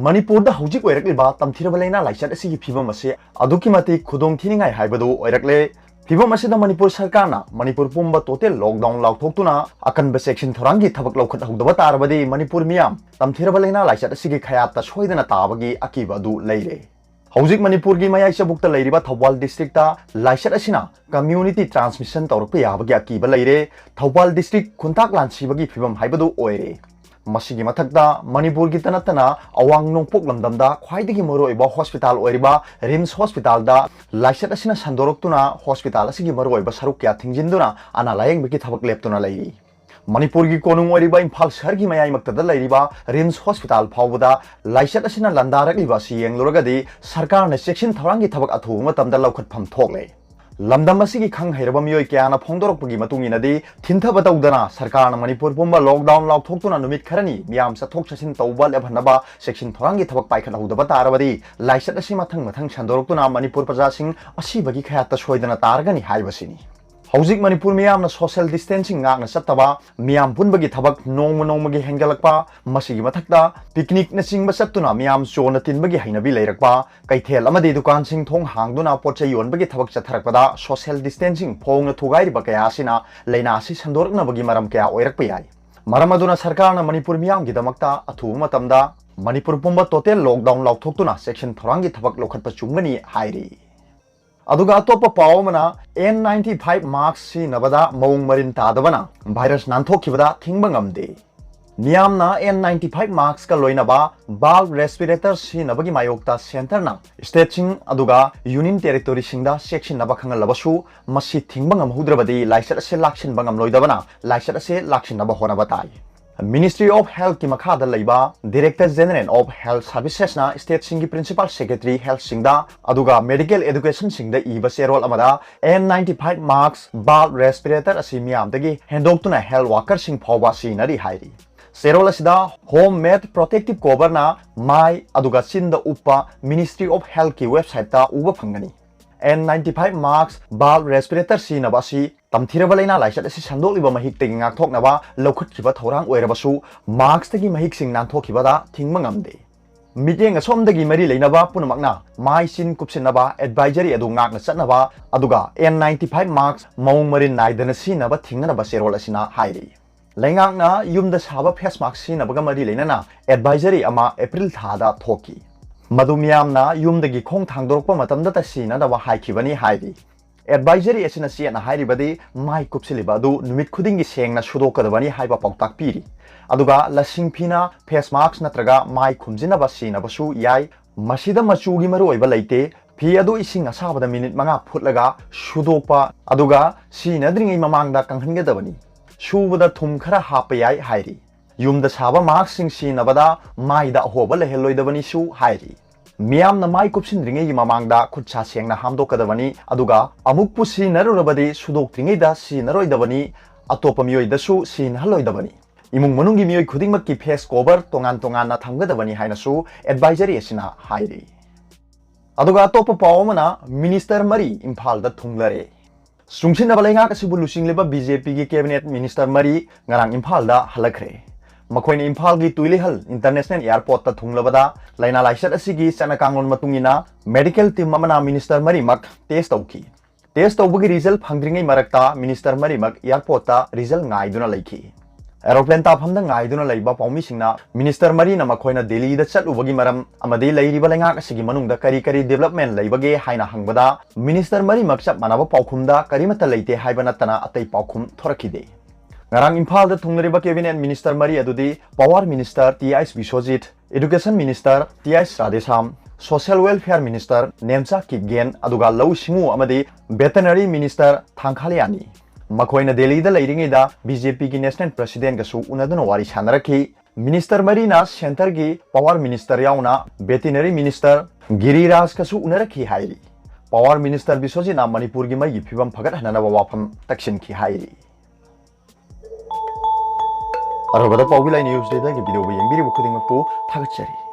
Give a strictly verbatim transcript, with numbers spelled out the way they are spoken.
ꯃꯅꯤꯄꯨꯔꯗ ꯍꯧꯖꯤꯛ ꯑꯣꯏꯔꯛꯂꯤꯕ ꯇꯝꯊꯤꯔꯕ ꯂꯥꯏꯅꯥ ꯂꯥꯏꯆꯠ ꯑꯁꯤꯒꯤ ꯐꯤꯕꯝ ꯑꯁꯤ ꯑꯗꯨꯛꯀꯤ ꯃꯇꯤꯛ ꯈꯨꯗꯣꯡ ꯊꯤꯅꯤꯡꯉꯥꯏ ꯍꯥꯏꯕꯗꯨ ꯑꯣꯏꯔꯛꯂꯦ꯫ ꯐꯤꯕꯝ ꯑꯁꯤꯗ ꯃꯅꯤꯄꯨꯔ ꯁꯔꯀꯥꯔꯅ ꯃꯅꯤꯄꯨꯔ ꯄꯨꯝꯕ total lockdown ꯂꯥꯎꯊꯣꯛꯇꯨꯅ ꯑꯀꯟꯕ ꯆꯦꯛꯁꯤꯟ ꯊꯧꯔꯥꯡꯒꯤ ꯊꯕꯛ ꯂꯧꯈꯠꯍꯧꯗꯕ ꯇꯥꯔꯕꯗꯤ ꯃꯅꯤꯄꯨꯔ ꯃꯤꯌꯥꯝ ꯇꯝꯊꯤꯔꯕ ꯂꯥꯏꯅꯥ ꯂꯥꯏꯆꯠ ꯑꯁꯤꯒꯤ ꯈꯌꯥꯠꯇ ꯁꯣꯏꯗꯅ ꯇꯥꯕꯒꯤ ꯑꯀꯤꯕ ꯑꯗꯨ ꯂꯩꯔꯦ꯫ ꯍꯧꯖꯤꯛ ꯃꯅꯤꯄꯨꯔꯒꯤ ꯃꯌꯥꯏ ꯆꯕꯨꯛꯇ ꯂꯩꯔꯤꯕ ꯊꯧꯕꯥꯜ district ꯇ ꯂꯥꯏꯆꯠ ꯑꯁꯤꯅ community transmission ꯇꯧꯔꯛꯄ ꯌꯥꯕꯒꯤ ꯑꯀꯤꯕ ꯂꯩꯔꯦ꯫ ꯊꯧꯕꯥꯜ district ꯈꯨꯟꯇꯥꯛ ꯂꯥꯟꯁꯤꯕꯒꯤ ꯐꯤꯕꯝ ꯍꯥꯏꯕꯗꯨ ꯑꯣꯏꯔꯦ꯫ ꯃꯁꯤꯒꯤ ꯃꯊꯛꯇ ꯃꯅꯤꯄꯨꯔꯒꯤꯇ ꯅꯠꯇꯅ ꯑꯋꯥꯡ ꯅꯣꯡꯄꯣꯛ ꯂꯝꯗꯝꯗ ꯈ꯭ꯋꯥꯏꯗꯒꯤ ꯃꯔꯨꯑꯣꯏꯕ hospital ꯑꯣꯏꯔꯤꯕ RIMS hospital ꯗ ꯂꯥꯏꯆꯠ ꯑꯁꯤꯅ ꯁꯟꯗꯣꯔꯛꯇꯨꯅ hospital ꯑꯁꯤꯒꯤ ꯃꯔꯨꯑꯣꯏꯕ ꯁꯔꯨꯛ ꯀꯌꯥ ꯊꯤꯡꯖꯤꯟꯗꯨꯅ ꯑꯅꯥ ꯂꯥꯌꯦꯡꯕꯒꯤ ꯊꯕꯛ ꯂꯦꯞꯇꯨꯅ ꯂꯩꯔꯤ꯫ ꯃꯅꯤꯄꯨꯔꯒꯤ ꯀꯣꯅꯨꯡ ꯑꯣꯏꯔꯤꯕ ꯏꯝꯐꯥꯜ ꯁꯍꯔꯒꯤ ꯃꯌꯥꯏꯃꯛꯇꯗ ꯂꯩꯔꯤꯕ RIMS hospital ꯐꯥꯎꯕꯗ ꯂꯥꯏꯆꯠ ꯑꯁꯤꯅ ꯂꯥꯟꯗꯥꯔꯛꯂꯤꯕ ꯑꯁꯤ ꯌꯦꯡꯂꯨꯔꯒꯗꯤ ꯁꯔꯀꯥꯔꯅ ꯆꯦꯛꯁꯤꯟ ꯊꯧꯔꯥꯡꯒꯤ ꯊꯕꯛ ꯑꯊꯨꯕ ꯃꯇꯝꯗ ꯂꯧꯈꯠꯐꯝ ꯊꯣꯛꯂꯦ꯫ ꯂꯝꯗꯝ ꯑꯁꯤꯒꯤ ꯈꯪ ꯍꯩꯔꯕ ꯃꯤꯑꯣꯏ ꯀꯌꯥꯅ ꯐꯣꯡꯗꯣꯔꯛꯄꯒꯤ ꯃꯇꯨꯡ ꯏꯟꯅꯗꯤ, ꯊꯤꯟꯊꯕ ꯇꯧꯗꯅ ꯁꯔꯀꯥꯔꯅ ꯃꯅꯤꯄꯨꯔ ꯄꯨꯝꯕ lockdown ꯂꯥꯎꯊꯣꯛꯇꯨꯅ ꯅꯨꯃꯤꯠ ꯈꯔꯅꯤ ꯃꯤꯌꯥꯝ ꯆꯠꯊꯣꯛ ꯆꯠꯁꯤꯟ ꯇꯧꯕ ꯂꯦꯞꯍꯟꯅꯕ ꯆꯦꯛꯁꯤꯟ ꯊꯧꯔꯥꯡꯒꯤ ꯊꯕꯛ ꯄꯥꯏꯈꯠꯍꯧꯗꯕ ꯇꯥꯔꯕꯗꯤ, ꯂꯥꯏꯆꯠ ꯑꯁꯤ ꯃꯊꯪ ꯃꯊꯪ ꯁꯟꯗꯣꯔꯛꯇꯨꯅ ꯃꯅꯤꯄꯨꯔ ꯄ꯭ꯔꯖꯥꯁꯤꯡ ꯑꯁꯤꯕꯒꯤ ꯈꯌꯥꯠꯇ ꯁꯣꯏꯗꯅ ꯇꯥꯔꯒꯅꯤ ꯍꯥꯏꯕꯁꯤꯅꯤ꯫ ꯍꯧꯖꯤꯛ ꯃꯅꯤꯄꯨꯔ ꯃꯤꯌꯥꯝꯅ social distancing ꯉꯥꯛꯅ ꯆꯠꯇꯕ, ꯃꯤꯌꯥꯝ ꯄꯨꯟꯕꯒꯤ ꯊꯕꯛ ꯅꯣꯡꯃ ꯅꯣꯡꯃꯒꯤ ꯍꯦꯟꯒꯠꯂꯛꯄ, ꯃꯁꯤꯒꯤ ꯃꯊꯛꯇ picnic ꯅꯆꯤꯡꯕ ꯆꯠꯇꯨꯅ ꯃꯤꯌꯥꯝ ꯆꯣꯟꯅ ꯇꯤꯟꯕꯒꯤ ꯍꯩꯅꯕꯤ ꯂꯩꯔꯛꯄ, ꯀꯩꯊꯦꯜ ꯑꯃꯗꯤ ꯗꯨꯀꯥꯟꯁꯤꯡ ꯊꯣꯡ ꯍꯥꯡꯗꯨꯅ ꯄꯣꯠ ꯆꯩ ꯌꯣꯟꯕꯒꯤ ꯊꯕꯛ ꯆꯠꯊꯔꯛꯄꯗ social distancing ꯐꯣꯡꯅ ꯊꯨꯒꯥꯏꯔꯤꯕ ꯀꯌꯥ ꯑꯁꯤꯅ ꯂꯥꯏꯅꯥ ꯑꯁꯤ ꯁꯟꯗꯣꯔꯛꯅꯕꯒꯤ ꯃꯔꯝ ꯀꯌꯥ ꯑꯣꯏꯔꯛꯄ ꯌꯥꯏ꯫ ꯃꯔꯝ ꯑꯗꯨꯅ ꯁꯔꯀꯥꯔꯅ ꯃꯅꯤꯄꯨꯔ ꯃꯤꯌꯥꯝꯒꯤꯗꯃꯛꯇ ꯑꯊꯨꯕ ꯃꯇꯝꯗ ꯃꯅꯤꯄꯨꯔ ꯄꯨꯝꯕ total lockdown ꯂꯥꯎꯊꯣꯛꯇꯨꯅ ꯆꯦꯛꯁꯤꯟ ꯊꯧꯔꯥꯡꯒꯤ ꯊꯕꯛ ꯂꯧꯈꯠꯄ ꯆꯨꯝꯒꯅꯤ ꯍꯥꯏꯔꯤ꯫ ꯑꯗꯨꯒ ꯑꯇꯣꯞꯄ ꯄꯥꯎ ꯑꯃꯅ, N ninety five mask ꯁꯤꯖꯤꯟꯅꯕꯗ ꯃꯑꯣꯡ ꯃꯔꯤꯟ ꯇꯥꯗꯕꯅ virus ꯅꯥꯟꯊꯣꯛꯈꯤꯕꯗ ꯊꯤꯡꯕ ꯉꯝꯗꯦ꯫ ꯃꯤꯌꯥꯝꯅ N ninety five mask ꯀ ꯂꯣꯏꯅꯕ bulk respirator ꯁꯤꯖꯤꯟꯅꯕꯒꯤ ꯃꯥꯌꯣꯛꯇ centre ꯅ state ꯁꯤꯡ ꯑꯗꯨꯒ union territory ꯁꯤꯡꯗ ꯆꯦꯛꯁꯤꯟꯅꯕ ꯈꯪꯍꯜꯂꯕꯁꯨ, ꯃꯁꯤ ꯊꯤꯡꯕ ꯉꯝꯍꯧꯗ꯭ꯔꯕꯗꯤ ꯂꯥꯏꯆꯠ ꯑꯁꯤ ꯂꯥꯛꯁꯤꯟꯕ ꯉꯝꯂꯣꯏꯗꯕꯅ ꯂꯥꯏꯆꯠ ꯑꯁꯤ ꯂꯥꯛꯁꯤꯟꯅꯕ ꯍꯣꯠꯅꯕ ꯇꯥꯏ꯫ Ministry of Health ꯀꯤ ꯃꯈꯥꯗ ꯂꯩꯕ Director General of Health Services ꯅ state ꯁꯤꯡꯒꯤ Principal Secretary Health ꯁꯤꯡꯗ ꯑꯗꯨꯒ Medical Education ꯁꯤꯡꯗ ꯏꯕ ꯆꯦꯔꯣꯜ ꯑꯃꯗ N ninety five mask, bulk respirator ꯑꯁꯤ ꯃꯤꯌꯥꯝꯗꯒꯤ ꯍꯦꯟꯗꯣꯛꯇꯨꯅ health worker ꯁꯤꯡ ꯐꯥꯎꯕ ꯁꯤꯖꯤꯟꯅꯔꯤ ꯍꯥꯏꯔꯤ꯫ ꯆꯦꯔꯣꯜ ꯑꯁꯤꯗ home made protective cover ꯅ ꯃꯥꯏ ꯑꯗꯨꯒ ꯆꯤꯟꯗ ꯎꯞꯄ Ministry of Health ꯀꯤ website ꯇ ꯎꯕ ꯐꯪꯒꯅꯤ꯫ N ninety five mask, bulb, respirator ꯁꯤꯖꯤꯟꯅꯕ ꯑꯁꯤ ꯇꯝꯊꯤꯔꯕ ꯂꯥꯏꯅꯥ ꯂꯥꯏꯆꯠ ꯑꯁꯤ ꯁꯟꯗꯣꯛꯂꯤꯕ ꯃꯍꯤꯛꯇꯒꯤ ꯉꯥꯛꯊꯣꯛꯅꯕ ꯂꯧꯈꯠꯈꯤꯕ ꯊꯧꯔꯥꯡ ꯑꯣꯏꯔꯕꯁꯨ, mask ꯇꯒꯤ ꯃꯍꯤꯛꯁꯤꯡ ꯅꯥꯟꯊꯣꯛꯈꯤꯕꯗ ꯊꯤꯡꯕ ꯉꯝꯗꯦ꯫ ꯃꯤꯠꯌꯦꯡ ꯑꯁꯣꯝꯗꯒꯤ ꯃꯔꯤ ꯂꯩꯅꯕ ꯄꯨꯝꯅꯃꯛꯅ ꯃꯥꯏ ꯆꯤꯟ ꯀꯨꯞꯁꯤꯟꯅꯕ advisory ꯑꯗꯨ ꯉꯥꯛꯅ ꯆꯠꯅꯕ, ꯑꯗꯨꯒ N ninety five mask ꯃꯑꯣꯡ ꯃꯔꯤꯟ ꯅꯥꯏꯗꯅ ꯁꯤꯖꯤꯟꯅꯕ ꯊꯤꯡꯅꯅꯕ ꯆꯦꯔꯣꯜ ꯑꯁꯤꯅ ꯍꯥꯏꯔꯤ꯫ ꯂꯩꯉꯥꯛꯅ ꯌꯨꯝꯗ ꯁꯥꯕ face mask ꯁꯤꯖꯤꯟꯅꯕꯒ ꯃꯔꯤ ꯂꯩꯅꯅ advisory ꯑꯃ April ꯊꯥꯗ ꯊꯣꯛꯈꯤ꯫ ꯃꯗꯨ ꯃꯤꯌꯥꯝꯅ ꯌꯨꯝꯗꯒꯤ ꯈꯣꯡ ꯊꯥꯡꯗꯣꯔꯛꯄ ꯃꯇꯝꯗꯇ ꯁꯤꯖꯤꯟꯅꯅꯕ ꯍꯥꯏꯈꯤꯕꯅꯤ ꯍꯥꯏꯔꯤ꯫ Advisory ꯑꯁꯤꯅ ꯆꯦꯠꯅ ꯍꯥꯏꯔꯤꯕꯗꯤ ꯃꯥꯏ ꯀꯨꯞꯁꯤꯜꯂꯤꯕ ꯑꯗꯨ ꯅꯨꯃꯤꯠ ꯈꯨꯗꯤꯡꯒꯤ ꯁꯦꯡꯅ ꯁꯨꯗꯣꯛꯀꯗꯕꯅꯤ ꯍꯥꯏꯕ ꯄꯥꯎꯇꯥꯛ ꯄꯤꯔꯤ꯫ ꯑꯗꯨꯒ ꯂꯁꯤꯡ ꯐꯤꯅ face mask ꯅꯠꯇ꯭ꯔꯒ ꯃꯥꯏ ꯈꯨꯝꯖꯤꯟꯅꯕ ꯁꯤꯖꯤꯟꯅꯕꯁꯨ ꯌꯥꯏ꯫ ꯃꯁꯤꯗ ꯃꯆꯨꯒꯤ ꯃꯔꯨꯑꯣꯏꯕ ꯂꯩꯇꯦ꯫ ꯐꯤ ꯑꯗꯨ ꯏꯁꯤꯡ ꯑꯁꯥꯕꯗ ꯃꯤꯅꯤꯠ ꯃꯉꯥ ꯐꯨꯠꯂꯒ ꯁꯨꯗꯣꯛꯄ, ꯑꯗꯨꯒ ꯁꯤꯖꯤꯟꯅꯗ꯭ꯔꯤꯉꯩ ꯃꯃꯥꯡꯗ ꯀꯪꯍꯟꯒꯗꯕꯅꯤ꯫ ꯁꯨꯕꯗ ꯊꯨꯝ ꯈꯔ ꯍꯥꯞꯄ ꯌꯥꯏ ꯍꯥꯏꯔꯤ꯫ ꯌꯨꯝꯗ ꯁꯥꯕ mask ꯁꯤꯡ ꯁꯤꯖꯤꯟꯅꯕꯗ ꯃꯥꯏꯗ ꯑꯍꯣꯕ ꯂꯩꯍꯜꯂꯣꯏꯗꯕꯅꯤꯁꯨ ꯍꯥꯏꯔꯤ꯫ ꯃꯤꯌꯥꯝꯅ ꯃꯥꯏ ꯀꯨꯞꯁꯤꯟꯗ꯭ꯔꯤꯉꯩꯒꯤ ꯃꯃꯥꯡꯗ ꯈꯨꯠ ꯁꯥ ꯁꯦꯡꯅ ꯍꯥꯝꯗꯣꯛꯀꯗꯕꯅꯤ, ꯑꯗꯨꯒ ꯑꯃꯨꯛꯄꯨ ꯁꯤꯖꯤꯟꯅꯔꯨꯔꯕꯗꯤ ꯁꯨꯗꯣꯛꯇ꯭ꯔꯤꯉꯩꯗ ꯁꯤꯖꯤꯟꯅꯔꯣꯏꯗꯕꯅꯤ, ꯑꯇꯣꯞꯄ ꯃꯤꯑꯣꯏꯗꯁꯨ ꯁꯤꯖꯤꯟꯅꯍꯜꯂꯣꯏꯗꯕꯅꯤ꯫ ꯏꯃꯨꯡ ꯃꯅꯨꯡꯒꯤ ꯃꯤꯑꯣꯏ ꯈꯨꯗꯤꯡꯃꯛꯀꯤ face cover ꯇꯣꯉꯥꯟ ꯇꯣꯉꯥꯟꯅ ꯊꯝꯒꯗꯕꯅꯤ ꯍꯥꯏꯅꯁꯨ advisory ꯑꯁꯤꯅ ꯍꯥꯏꯔꯤ꯫ ꯑꯗꯨꯒ ꯑꯇꯣꯞꯄ ꯄꯥꯎ ꯑꯃꯅ, minister ꯃꯔꯤ ꯏꯝꯐꯥꯜꯗ ꯊꯨꯡꯂꯔꯦ꯫ ꯆꯨꯡꯁꯤꯟꯅꯕ ꯂꯩꯉꯥꯛ ꯑꯁꯤꯕꯨ ꯂꯨꯆꯤꯡꯂꯤꯕ BJP ꯒꯤ cabinet minister ꯃꯔꯤ ꯉꯔꯥꯡ ꯏꯝꯐꯥꯜꯗ ꯍꯜꯂꯛꯈ꯭ꯔꯦ꯫ ꯃꯈꯣꯏꯅ ꯏꯝꯐꯥꯜꯒꯤ ꯇꯨꯏꯂꯤꯍꯜ international airport ꯇ ꯊꯨꯡꯂꯕꯗ, ꯂꯥꯏꯅꯥ ꯂꯥꯏꯆꯠ ꯑꯁꯤꯒꯤ ꯆꯠꯅ ꯀꯥꯡꯂꯣꯟ ꯃꯇꯨꯡ ꯏꯟꯅ medical team ꯑꯃꯅ minister ꯃꯔꯤꯃꯛ test ꯇꯧꯈꯤ꯫ Test ꯇꯧꯕꯒꯤ result ꯐꯪꯗ꯭ꯔꯤꯉꯩ ꯃꯔꯛꯇ minister ꯃꯔꯤꯃꯛ airport ꯇ result ꯉꯥꯏꯗꯨꯅ ꯂꯩꯈꯤ꯫ Aeroplane ꯇꯥꯐꯝꯗ ꯉꯥꯏꯗꯨꯅ ꯂꯩꯕ ꯄꯥꯎꯃꯤꯁꯤꯡꯅ minister ꯃꯔꯤꯅ ꯃꯈꯣꯏꯅ ꯗꯦꯜꯂꯤꯗ ꯆꯠꯂꯨꯕꯒꯤ ꯃꯔꯝ ꯑꯃꯗꯤ ꯂꯩꯔꯤꯕ ꯂꯩꯉꯥꯛ ꯑꯁꯤꯒꯤ ꯃꯅꯨꯡꯗ ꯀꯔꯤ ꯀꯔꯤ development ꯂꯩꯕꯒꯦ ꯍꯥꯏꯅ ꯍꯪꯕꯗ, minister ꯃꯔꯤꯃꯛ ꯆꯞ ꯃꯥꯟꯅꯕ ꯄꯥꯎꯈꯨꯝꯗ ꯀꯔꯤꯃꯠꯇ ꯂꯩꯇꯦ ꯍꯥꯏꯕ ꯅꯠꯇꯅ ꯑꯇꯩ ꯄꯥꯎꯈꯨꯝ ꯊꯣꯔꯛꯈꯤꯗꯦ꯫ ꯉꯔꯥꯡ ꯏꯝꯐꯥꯜꯗ ꯊꯨꯡꯂꯔꯤꯕ cabinet minister ꯃꯔꯤ ꯑꯗꯨꯗꯤ power minister T H Biswajit, education minister T H Radheshyam, social welfare minister Nemcha Kipgen, ꯑꯗꯨꯒ ꯂꯧꯎ ꯁꯤꯡꯎ ꯑꯃꯗꯤ veterinary minister ꯊꯥꯡꯈꯥꯂꯤꯌꯥꯅꯤ꯫ ꯃꯈꯣꯏꯅ ꯗꯦꯜꯂꯤꯗ ꯂꯩꯔꯤꯉꯩꯗ BJP ꯒꯤ national president ꯒꯁꯨ ꯎꯅꯗꯨꯅ ꯋꯥꯔꯤ ꯁꯥꯟꯅꯔꯛꯈꯤ꯫ Minister ꯃꯔꯤꯅ centre ꯒꯤ power minister ꯌꯥꯎꯅ veterinary minister ꯒꯤꯔꯤꯔꯥꯖꯀꯁꯨ ꯎꯅꯔꯛꯈꯤ ꯍꯥꯏꯔꯤ꯫ Power minister ꯕꯤꯁ꯭ꯋꯖꯤꯠꯅ ꯃꯅꯤꯄꯨꯔꯒꯤ ꯃꯩꯒꯤ ꯐꯤꯕꯝ ꯐꯒꯠꯍꯟꯅꯅꯕ ꯋꯥꯐꯝ ꯇꯛꯁꯤꯟꯈꯤ ꯍꯥꯏꯔꯤ꯫ ꯑꯔꯣꯏꯕꯗ ꯄꯥꯎꯕꯤ ꯂꯥꯏ news day ꯗꯒꯤ video ꯕꯨ ꯌꯦꯡꯕꯤꯔꯤꯕ ꯈꯨꯗꯤꯡꯃꯛꯄꯨ ꯊꯥꯒꯠꯆꯔꯤ꯫